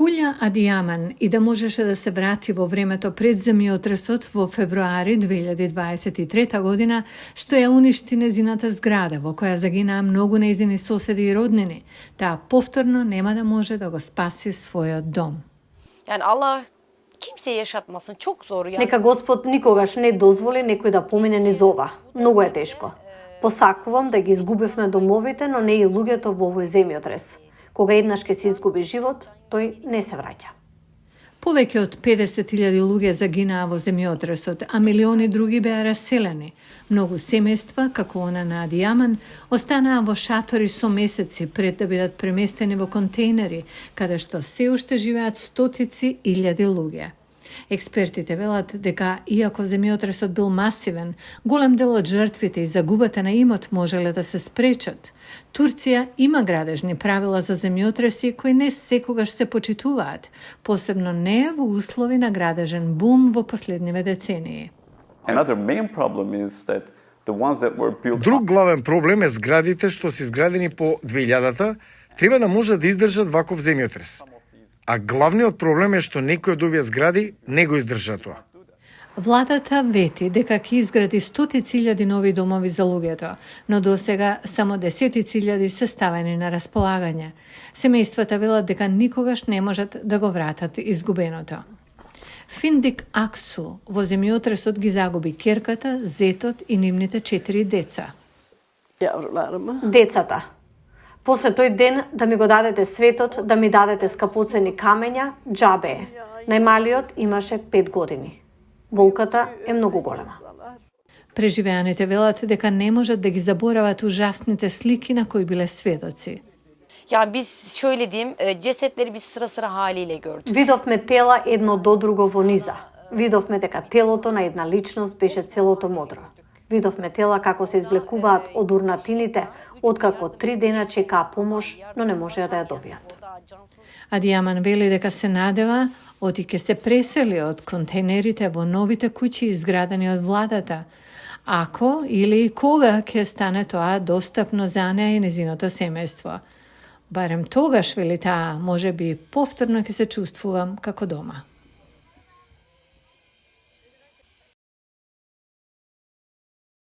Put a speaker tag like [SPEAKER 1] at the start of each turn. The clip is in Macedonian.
[SPEAKER 1] Hulja Adijaman и да можеше да се врати во времето пред земјотресот во февруари 2023 година, што ја уништи незината зграда, во која загинаа многу нејзини соседи и роднини, таа повторно нема да може да го спаси својот дом.
[SPEAKER 2] Yani Allah kimseye yaşatmasın. Çok zor yani.
[SPEAKER 3] Нека Господ никогаш не дозволи некој да помине низ ова. Многу е тешко. Посакувам да ги изгубивме домовите, но не и луѓето во овој земјотрес. Кога еднаш ќе се изгуби живот, тој не се враќа.
[SPEAKER 1] Повеќе од 50.000 луѓе загинаа во земјотресот, а милиони други беа раселени. Многу семејства, како она на Адијаман, останаа во шатори со месеци пред да бидат преместени во контейнери, каде што се уште живеат стотици илјади луѓе. Експертите велат дека, иако земјотресот бил масивен, голем дел од жртвите и загубата на имот можеле да се спречат. Турција има градежни правила за земјотреси кои не секогаш се почитуваат, посебно не во услови на градежен бум во последниве децении.
[SPEAKER 4] Друг главен проблем е зградите што се изградени по 2000-та треба да можат да издржат ваков земјотрес. А главниот проблем е што некои од овие згради не го издржа тоа.
[SPEAKER 1] Владата вети дека ќе изгради стотици илјади нови домови за луѓето, но до сега само десетици илјади се ставени на располагање. Семејствата велат дека никогаш не можат да го вратат изгубеното. Финдик Аксу во земјотресот ги загуби ќерката, зетот и нивните 4 деца.
[SPEAKER 3] Децата. После тој ден да ми го дадете светот, да ми дадете скапоцени камења, џабе е. Најмалиот имаше 5 години. Болката е многу голема.
[SPEAKER 1] Преживеаните велат дека не можат да ги заборават ужасните слики на кои биле сведоци.
[SPEAKER 2] Yani biz şöyle diyeyim, cesetleri biz sıra sıra haliyle gördük.
[SPEAKER 3] Видовме тела едно до друго во низа. Видовме дека телото на една личност беше целото модро. Видовме тела како се извлекуваат од урнатините, откако 3 дена чекаа помош, но не можеа да ја добијат.
[SPEAKER 1] Адијаман вели дека се надева оти ќе се пресели од контейнерите во новите куќи изградени од владата, ако или кога ќе стане тоа достапно за неа и незиното семејство. Барем тогаш, вели таа, може би повторно ќе се чувствувам како дома.